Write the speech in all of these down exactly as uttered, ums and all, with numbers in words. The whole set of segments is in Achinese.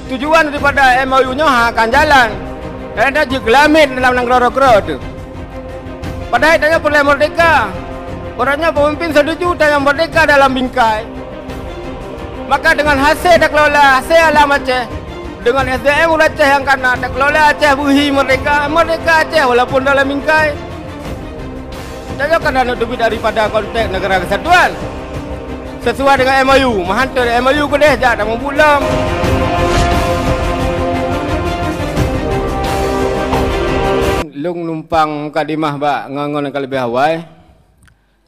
Tujuan daripada M O U nyoe hana akan jalan, karena jeuet keu lamiet dalam nanggroe-nanggroe teuh. Padahai tanyoe peureulée merdeka. Uroe nyoe peumimpin setuju tanyoe merdeka dalam bingkai. Maka dengan hase takeulola hase alam Aceh, dengan S D M ureuëng Aceh nyang kana takeulola Aceh beuhi merdeka, merdeka Aceh walaupun dalam bingkai. Tanyoe kana neuteubiet daripada konteks negara kesatuan. Sesuai dengan M O U, meuhan teuh M O U keudeh jak tamubuet lom. Lôn numpang mukadimah bak ngon-ngon nyang ka leubeh awai.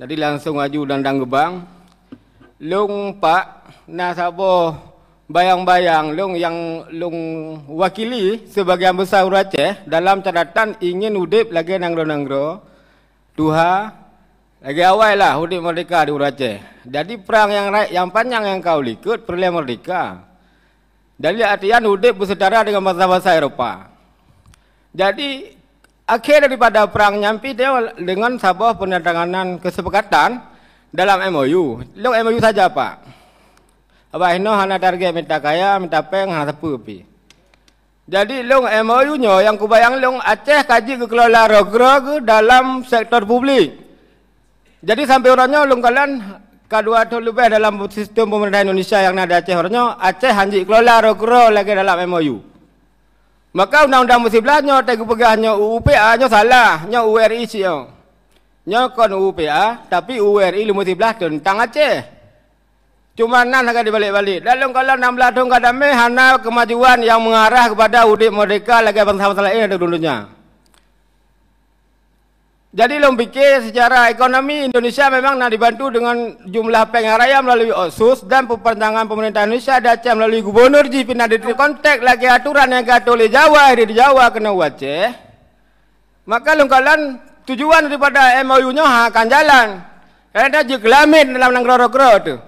Jadi langsung aju dan, dan geubang. Lôn pak na saboh bayang-bayang lôn nyang lôn wakili sebagian besar ureuëng Aceh dalam catatan ingin udeb lagée nanggroe-nanggroe tuha, lagée awai lah udeb merdeka di ureuëng Aceh. Jadi prang nyang rayeuk nyang panyang nyang ka u likot peureulée merdeka. Jadi artian udeb beuseutara dengan bansa-bansa Eropa. Jadi akhé daripada prang nyan pih deungon saboh peunandatanganan keusepakatan dalam M O U. Lôn M O U saja pak. Abah inoe hana target mita kaya, mita péng, hana sapeue pih. Jadi lôn M O U nyoe nyang kubayang lôn Aceh ka jeuet geukeulola roh-roh dalam sektor publik. Jadi sampai uroe nyoe lôn kalon ka dua thon leubeh dalam sistem pemerintah Indonesia nyang na di Aceh uroe nyoe, Aceh han jeuet kelola roh-roh lagée dalam M O U. Maka undang-undang meusiblah nyoe teupeugah nyoe U U P A nyoe salah, nyoe U R I cit nyoe. Nyoe kon U U P A, tapi U R I leumo siblah teuntang Aceh. Cuma nan hana dibalek-balek. Dalam kala enam belas thon ka damé hana kemajuan nyang mengarah kepada udeb merdeka lagée bansa-bansa laén di donya. Jadi lôn pikir secara ekonomi Indonesia memang na dibantu dengan jumlah péng nyang raya melalui otsus dan peupanjangan pemerintah Indonesia di Aceh melalui gubunur jih pih na di konteks lagée aturan nyang geuatur lé Jawa di Jawa keunoe u Aceh. Maka lôn kalon tujuan daripada M O U nyoe hana akan jalan. Karena jeuet keu lamiet dalam nanggroe-nanggroe teuh.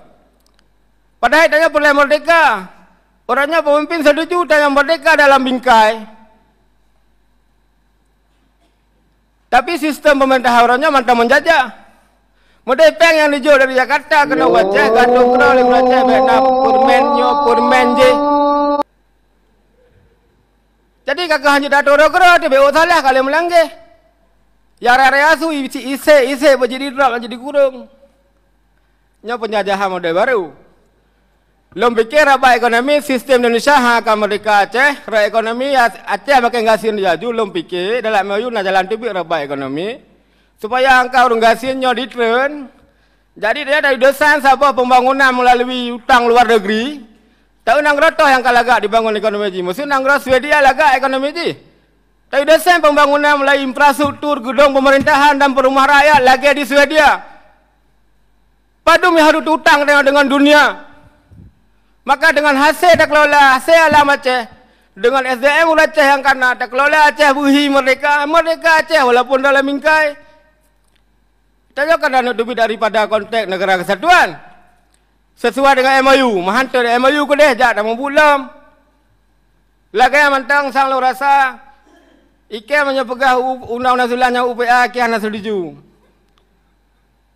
Padahai tanyoe peureulée merdeka. Uroe nyoe peumimpin setuju tanyoe merdeka dalam bingkai. Tapi sistem pemerintahan uroe nyoe mantong menjajah. Meudeh péng nyang dijok dari Jakarta keunoe u Aceh, geuatur keudroe lé ureuëng Aceh, bék na peureumén nyoe, peureumén jih. Jadi ka keuh hanjeuet atoe droe keudroe teuh bék salah ka lheueh meulangeh. Ya raya-raya su isi-isi bak jadi drop jadi kurong. Nyoe peunjajahan model baru. Lôn pikée raba ekonomi sistem Indonesia hana akan merdeka Aceh, raba ekonomi Aceh makin gasien laju, lôn pikée dalam M O U na jalan teubiet raba ekonomi supaya angka ureuëng gasien nyoe ditreun. Jadi dia dari desain saboh pembangunan melalui utang luar negeri, tahu nanggroe toh nyang ka lagak dibangun ekonomi jih. Maksud nanggroe Swedia lagak ekonomi jih. Tapi desain pembangunan melalui infrastruktur gedong pemerintahan dan perumah rakyat lagée di Swedia. Padum nyang harôh tutang dengan, dengan dunia. Maka dengan hase takeulola hase alam Aceh, dengan S D M ureuëng Aceh nyang kana takeulola Aceh beuhi merdeka, merdeka Aceh walaupun dalam bingkai. Tanyoe kana neuteubiet daripada konteks negara kesatuan. Sesuai dengan M O U, meuhan teuh M O U keudeh jak tamubuet lom. Lagée mantong sang lôn rasa, ikée meunyoe peugah u-, undang-undang sibeulaih nyan U P A ikée hana setuju.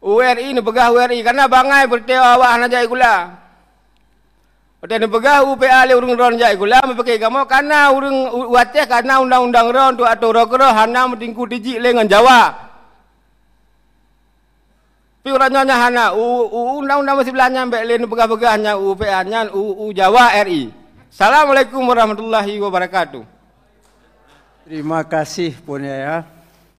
U R I neupeugah U R I, karena bangai beureuti awak hana jak sikula. Watée neupeugah U P A lé ureuëng droe jak sikula, meupike kamoe kana ureuëng u-, u Aceh kana undang-undang droe untuk atoe droe keudroe hana meutingku tijik lé ngon Jawa. Pi uroe nyoe nyan hana, u, u, undang-undang sibeulaih nyan bék lé neupeugah-peugah nyan U P A nyan U U Jawa R I. Assalamualaikum warahmatullahi wabarakatuh. Terima kasih Punia.